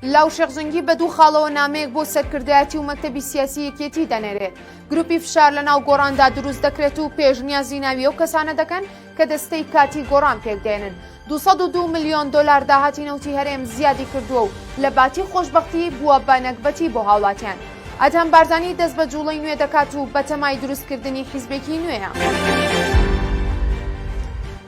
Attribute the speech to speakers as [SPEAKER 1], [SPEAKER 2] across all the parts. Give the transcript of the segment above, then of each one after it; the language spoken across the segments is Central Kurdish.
[SPEAKER 1] لاو شێخ جەنگی بە دوو خاڵەوە نامەیەک بۆ سەرکردایەتی و مەکتەبی سیاسی یەکێتی دەنێرێت. گروپی فشار لە ناو گۆڕاندا دروست دەکرێت و پێشنیازی ناوی ئەو کەسانە دەکەن کە دەستەی کاتی گۆڕان پێکدێنن. 202 ملیۆن دۆلار داهاتی نەوتی هەرێم زیادی کردووە و لە باتی خۆشبەختی بووە بە نەگبەتی بۆ هاوڵاتیان. ئەدهەم بارزانی دەست بە جوڵەی نوێ دەکات و بەتەمای دروستکردنی حیزبێکی نوێیە.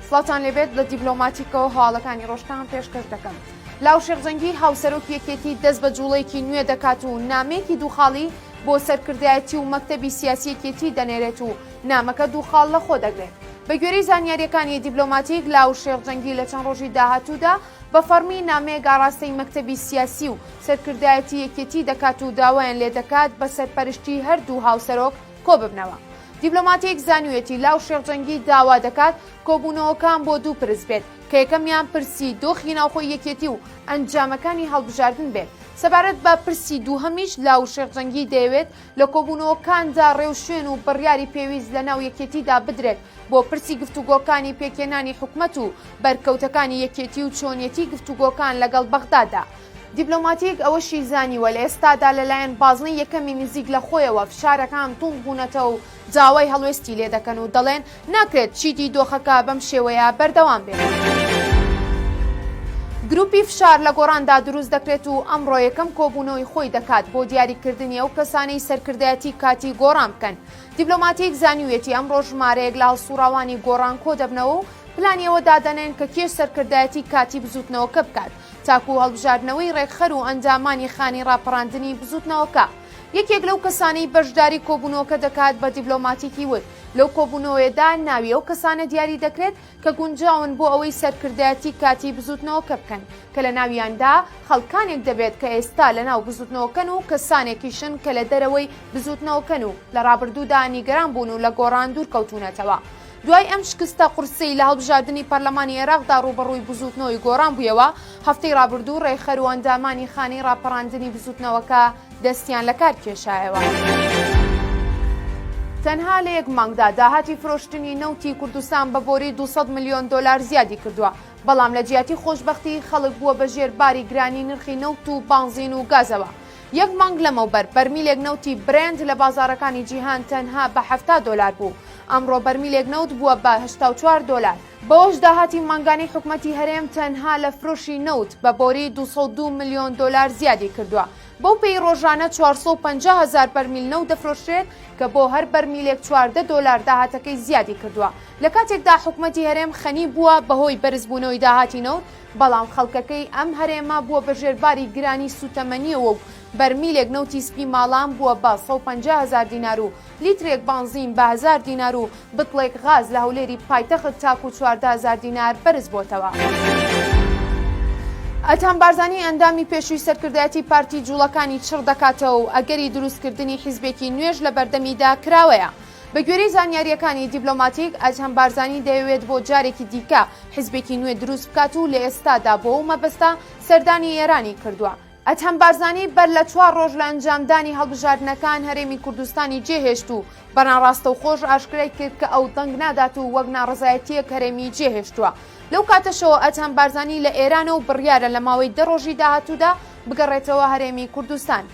[SPEAKER 1] سڵاوتان لێبێت لە دیبلۆماتیکەوە هەواڵەکانی ڕۆژتان پێشکەش دەکەم. لاو شێخ جەنگی هاوسەرۆکی یەکێتی دەست بە جوڵەیەکی نوێ دەکات و نامەیەکی دووخاڵی بۆ سەرکردایەتی و مەکتەبی سیاسی یەکێتی دەنێرێت و نامەکە دوو خاڵ لەخۆ دەگرێت. بە گوێرەی زانیارییەکانی دیبلۆماتیک لاو شێخ جەنگی لە چەند ڕۆژی داهاتوودا بە فەڕمی نامەیەک ئاڕاستەی مەکتەبی سیاسی و سەرکردایەتی یەکێتی دەکات و داوایان لێدەکات بە سەرپەرشتی هەردوو هاوسەرۆک کۆببنەوە. دیبلۆماتیک زانیویەتی لاو شێخ جەنگی داوا دەکات کۆبوونەوەکان بۆ دوو پرس بێت کە یەکەمیان پرسی دۆخی ناوخۆی یەکێتی و ئەنجامەکانی هەڵبژاردن بێت. سەبارەت بە پرسی دووهەمیش لاو شێخ جەنگی دەیەوێت لە کۆبوونەوەکاندا ڕێوشوێن و بڕیاری پێویست لە ناو یەکێتیدا بدرێت بۆ پرسی گفتوگۆکانی پێکهێنانی حکومەت و بەرکەوتەکانی یەکێتی و چۆنیەتی گفتوگۆکان لەگەڵ بەغدادا. دیبلۆماتیک ئەوەشی زانیوە لە ئێستادا لەلایەن بازنەی یەکەمی نزیک لە خۆیەوە فشارەکان توند بوونەتە و داوای هەڵوێستی لێدەکەن و دەڵێن ناکرێت چیدی دۆخەکە بەم شێوەیە بەردەوام بێت. گروپی فشار لە گۆڕاندا دروست دەکرێت و ئەمڕۆ یەکەم کۆبوونەوەی خۆی دەکات بۆ دیاریکردنی ئەو کەسانەی سەرکردایەتی کاتی گۆڕان بکەن. دیبلۆماتیک زانیویەتی ئەمڕۆ ژمارەیەک لە هەڵسوڕاوانی گۆڕان کۆدەبنەوە و پلانی ئەوە دادەنێن کە کێ سەرکردایەتی کاتی بزوتنەوەکە بکات تاکو هەڵبژاردنەوەی ڕێکخەر و ئەندامانی خانەی ڕاپەڕاندنی بزوتنەوەکە. یەکێک لەو کەسانەی بەشداری کۆبوونەوەکە دەکات بە دیبلۆماتیکی وت، لەو کۆبوونەوەیەدا ناوی ئەو کەسانە دیاری دەکرێت کە گونجاون بۆ ئەوەی سەرکردایەتی کاتی بزوتنەوەکە بکەن کە لە ناویاندا خەڵکانێک دەبێت کە ئێستا لە ناو بزوتنەوەکەن و کەسانێکیشن کە لە دەرەوەی بزوتنەوەکەن و لە ڕابردوودا نیگەران بوون و لە گۆڕان دوورکەوتوونەتەوە. دوای ئەم شکستە قورسەی لە هەڵبژاردنی پەرلەمانی عێراقدا ڕووبەڕووی بزووتنەوەی گۆڕان بوویەوە، هەفتەی ڕابردوو ڕێکخەر و ئەندامانی خانەی ڕاپەڕاندنی بزووتنەوەکە دەستیان لەکار کێشایەوە. تەنها لە یەک مانگدا داهاتی فرۆشتنی نەوتی کوردستان بە بۆری 200 ملیۆن دۆلار زیادی کردووە، بەڵام لە جیاتی خۆشبەختی خەڵک بووە بە ژێر باری گرانی نرخی نەوت و بانزین و گازەوە. یەک مانگ لەمەوبەر بەرمیلێک نەوتی برێنت لە بازاڕەکانی جیهان تەنها بە 70 دۆلار بوو، ئەمڕۆ بەرمیلێک نەوت بووە بە 84 دۆلار، بەوەش داهاتی مانگانەی حکومەتی هەرێم تەنها لە فرۆشی نەوت بە بۆری 202 ملیۆن دۆلار زیادی کردووە، بەو پێی ڕۆژانە 450 هەزار بەرمیل نەوت دەفرۆشرێت کە بۆ هەر بەرمیلێک 14 دۆلار داهاتەکەی زیادی کردووە، لە کاتێکدا حکومەتی هەرێم خەنی بووە بەهۆی بەرزبوونەوەی داهاتی نەوت بەڵام خەڵکەکەی ئەم هەرێمە بووە بە ژێر باری گرانی سووتەمەنییەوە و بەرمیلێک نەوتی سپی ماڵان بووە بە 150 هەزار دینار و لیترێک بانزین بە هەزار دینار و بتڵێک غاز لە هەولێری پایتەخت تاکو 14 هەزار دینار بەرز بۆتەوە. ئەدهەم بارزانی ئەندامی پێشووی سەرکردایەتی پارتی جوڵەکانی چڕ دەکاتەوە و ئەگەری دروستکردنی حیزبێکی نوێش لە بەردەمیدا کراوەیە. بە گوێرەی زانیارییەکانی دیبلۆماتیک، ئەدهەم بارزانی دەیەوێت بۆ جارێکی دیکە حیزبێکی نوێ دروست بکات و لە ئێستادا بۆ ئەو مەبەستە سەردانی ئێرانی کردووە. ئەدهەم بارزانی بەر لە چوار ڕۆژ لە ئەنجامدانی هەڵبژاردنەکان هەرێمی کوردستانی جێهێشت و بە ناڕاستەوخۆش ئاشکرای کرد کە ئەو دەنگ نادات و وەک ناڕەزایەتییەک هەرێمی جێهێشتووە. لەو کاتەشەوە ئەدهەم بارزانی لە ئێرانە و بڕیارە لە ماوەی دە ڕۆژی داهاتوودا بگەڕێتەوە هەرێمی کوردستان.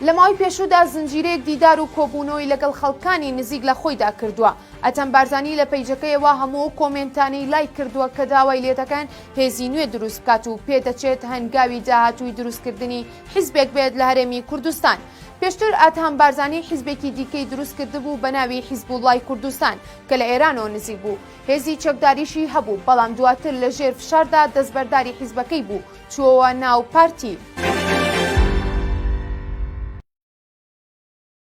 [SPEAKER 1] لە ماوەی پێشوودا زنجیرەیەک دیدار و کۆبوونەوەی لەگەڵ خەڵکانی نزیک لە خۆیدا کردووە. ئەدهەم بارزانی لە پەیجەکەیەوە هەموو ئەو کۆمێنتانەی لایک کردووە کە داوای لێدەکەن هێزی نوێ دروست بکات و پێدەچێت هەنگاوی داهاتووی دروستکردنی حیزبێک بێت لە هەرێمی کوردستان. پێشتر ئەدهەم بارزانی حیزبێکی دیکەی دروست کردبوو بە ناوی حیزبوڵڵای کوردستان کە لە ئێرانەوە نزیک بوو، هێزی چەکداریشی هەبوو، بەڵام دواتر لە ژێر فشاردا دەستبەرداری حیزبەکەی بوو، چووەوە ناو پارتی.